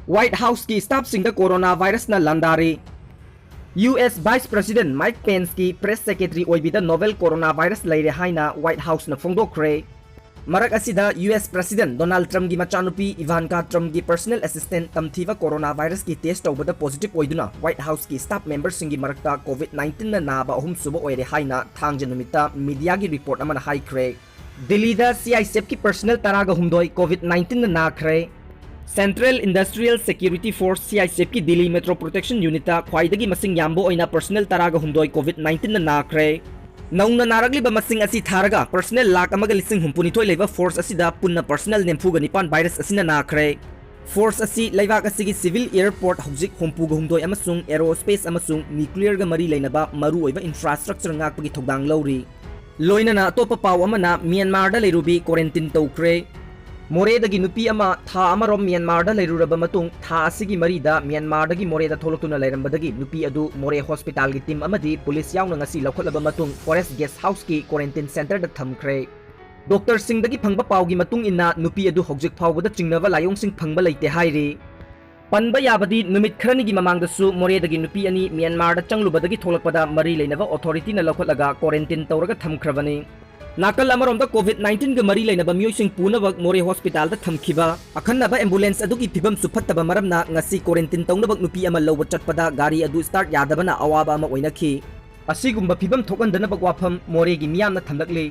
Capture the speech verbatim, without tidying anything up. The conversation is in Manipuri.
White Houseꯀꯤ staffꯁꯤꯡꯗ corona virusꯅ ꯂꯥꯟꯗꯥꯔꯤ꯫ US Vice President Mike Penceꯀꯤ press secretary ꯑꯣꯏꯕꯤꯗ novel corona virus ꯂꯩꯔꯦ ꯍꯥꯏꯅ White Houseꯅ ꯐꯣꯡꯗꯣꯛꯈ꯭ꯔꯦ꯫ ꯃꯔꯛ ꯑꯁꯤꯗ, US President Donald Trumpꯀꯤ ꯃꯆꯥꯅꯨꯄꯤ Ivanka Trumpꯀꯤ personal assistant ꯇꯝꯊꯤꯕ corona virusꯀꯤ test ꯇꯧꯕꯗ positive ꯑꯣꯏꯗꯨꯅ White Houseꯀꯤ staff memberꯁꯤꯡꯒꯤ ꯃꯔꯛꯇ COVID nineteenꯅ ꯅꯥꯕ ꯑꯍꯨꯝꯁꯨꯕ ꯑꯣꯏꯔꯦ ꯍꯥꯏꯅ ꯊꯥꯡꯖ ꯅꯨꯃꯤꯠꯇ mediaꯒꯤ report ꯑꯃꯅ ꯍꯥꯏꯈ꯭ꯔꯦ꯫ ꯗꯤꯜꯂꯤꯗ CISFꯀꯤ personnel ꯇꯔꯥꯒ ꯍꯨꯝꯗꯣꯏ COVID nineteenꯅ ꯅꯥꯈ꯭ꯔꯦ꯫ Central Industrial Security Force, CISFꯀꯤ Delhi Metro Protection Unitꯇ ꯈ꯭ꯋꯥꯏꯗꯒꯤ ꯃꯁꯤꯡ ꯌꯥꯝꯕ ꯑꯣꯏꯅ personnel ꯇꯔꯥꯒ ꯍꯨꯝꯗꯣꯏ COVID nineteenꯅ ꯅꯥꯈ꯭ꯔꯦ꯫ ꯅꯧꯅ ꯅꯥꯔꯛꯂꯤꯕ ꯃꯁꯤꯡ ꯑꯁꯤ ꯊꯥꯔꯒ personnel ꯂꯥꯈ ꯑꯃꯒ ꯂꯤꯁꯤꯡ ꯍꯨꯝꯐꯨꯅꯤꯊꯣꯏ ꯂꯩꯕ force ꯑꯁꯤꯗ ꯄꯨꯟꯅ personnel ꯅꯤꯐꯨꯒ ꯅꯤꯄꯥꯟ virus ꯑꯁꯤꯅ ꯅꯥꯈ꯭ꯔꯦ꯫ Force ꯑꯁꯤ ꯂꯩꯕꯥꯛ ꯑꯁꯤꯒꯤ civil airport ꯍꯧꯖꯤꯛ ꯍꯨꯝꯐꯨꯒ ꯍꯨꯝꯗꯣꯏ ꯑꯃꯁꯨꯡ aerospace ꯑꯃꯁꯨꯡ nuclearꯒ ꯃꯔꯤ ꯂꯩꯅꯕ ꯃꯔꯨꯑꯣꯏꯕ infrastructure ꯉꯥꯛꯄꯒꯤ ꯊꯧꯗꯥꯡ ꯂꯧꯔꯤ꯫ ꯂꯣꯏꯅꯅ ꯑꯇꯣꯞꯄ ꯄꯥꯎ ꯑꯃꯅ, ꯃ꯭ꯌꯥꯟꯃꯥꯔꯗ ꯂꯩꯔꯨꯕꯤ quarantine ꯇꯧꯈ꯭ꯔꯦ꯫ ꯃꯣꯔꯦꯗꯒꯤ ꯅꯨꯄꯤ ꯑꯃ ꯊꯥ ꯑꯃꯔꯣꯝ ꯃ꯭ꯌꯥꯟꯃꯥꯔꯗ ꯂꯩꯔꯨꯔꯕ ꯃꯇꯨꯡ, ꯊꯥ ꯑꯁꯤꯒꯤ ꯃꯔꯤꯗ ꯃ꯭ꯌꯥꯟꯃꯥꯔꯗꯒꯤ ꯃꯣꯔꯦꯗ ꯊꯣꯛꯂꯛꯇꯨꯅ ꯂꯩꯔꯝꯕꯗꯒꯤ ꯅꯨꯄꯤ ꯑꯗꯨ ꯃꯣꯔꯦ hospitalꯒꯤ team ꯑꯃꯗꯤ police ꯌꯥꯎꯅ ꯉꯁꯤ ꯂꯧꯈꯠꯂꯕ ꯃꯇꯨꯡ forest guest houseꯀꯤ quarantine centreꯗ ꯊꯝꯈ꯭ꯔꯦ꯫ Doctorꯁꯤꯡꯗꯒꯤ ꯐꯪꯕ ꯄꯥꯎꯒꯤ ꯃꯇꯨꯡ ꯏꯟꯅ, ꯅꯨꯄꯤ ꯑꯗꯨ ꯍꯧꯖꯤꯛ ꯐꯥꯎꯕꯗ ꯆꯤꯡꯅꯕ ꯂꯥꯏꯑꯣꯡꯁꯤꯡ ꯐꯪꯕ ꯂꯩꯇꯦ ꯍꯥꯏꯔꯤ꯫ ꯄꯟꯕ ꯌꯥꯕꯗꯤ, ꯅꯨꯃꯤꯠ ꯈꯔꯅꯤꯒꯤ ꯃꯃꯥꯡꯗꯁꯨ ꯃꯣꯔꯦꯗꯒꯤ ꯅꯨꯄꯤ ꯑꯅꯤ ꯃ꯭ꯌꯥꯟꯃꯥꯔꯗ ꯆꯪꯂꯨꯕꯗꯒꯤ ꯊꯣꯛꯂꯛꯄꯗ ꯃꯔꯤ ꯂꯩꯅꯕ authorityꯅ ꯂꯧꯈꯠꯂꯒ quarantine ꯇꯧꯔꯒ ꯊꯝꯈ꯭ꯔꯕꯅꯤ꯫ ꯅꯥꯀꯜ ꯑꯃꯔꯣꯝꯗ, COVID nineteenꯒ ꯃꯔꯤ ꯂꯩꯅꯕ ꯃꯤꯑꯣꯏꯁꯤꯡ ꯄꯨꯅꯕ ꯃꯣꯔꯦ hospitalꯗ ꯊꯝꯈꯤꯕ ꯑꯈꯟꯅꯕ ambulance ꯑꯗꯨꯒꯤ ꯐꯤꯕꯝꯁꯨ ꯐꯠꯇꯕ ꯃꯔꯝꯅ ꯉꯁꯤ quarantine ꯇꯧꯅꯕ ꯅꯨꯄꯤ ꯑꯃ ꯂꯧꯕ ꯆꯠꯄꯗ ꯒꯥꯔꯤ ꯑꯗꯨ start ꯌꯥꯗꯕꯅ ꯑꯋꯥꯕ ꯑꯃ ꯑꯣꯏꯅꯈꯤ꯫ ꯑꯁꯤꯒꯨꯝꯕ ꯐꯤꯕꯝ ꯊꯣꯛꯍꯟꯗꯅꯕ ꯋꯥꯐꯝ ꯃꯣꯔꯦꯒꯤ ꯃꯤꯌꯥꯝꯅ ꯊꯝꯂꯛꯂꯤ꯫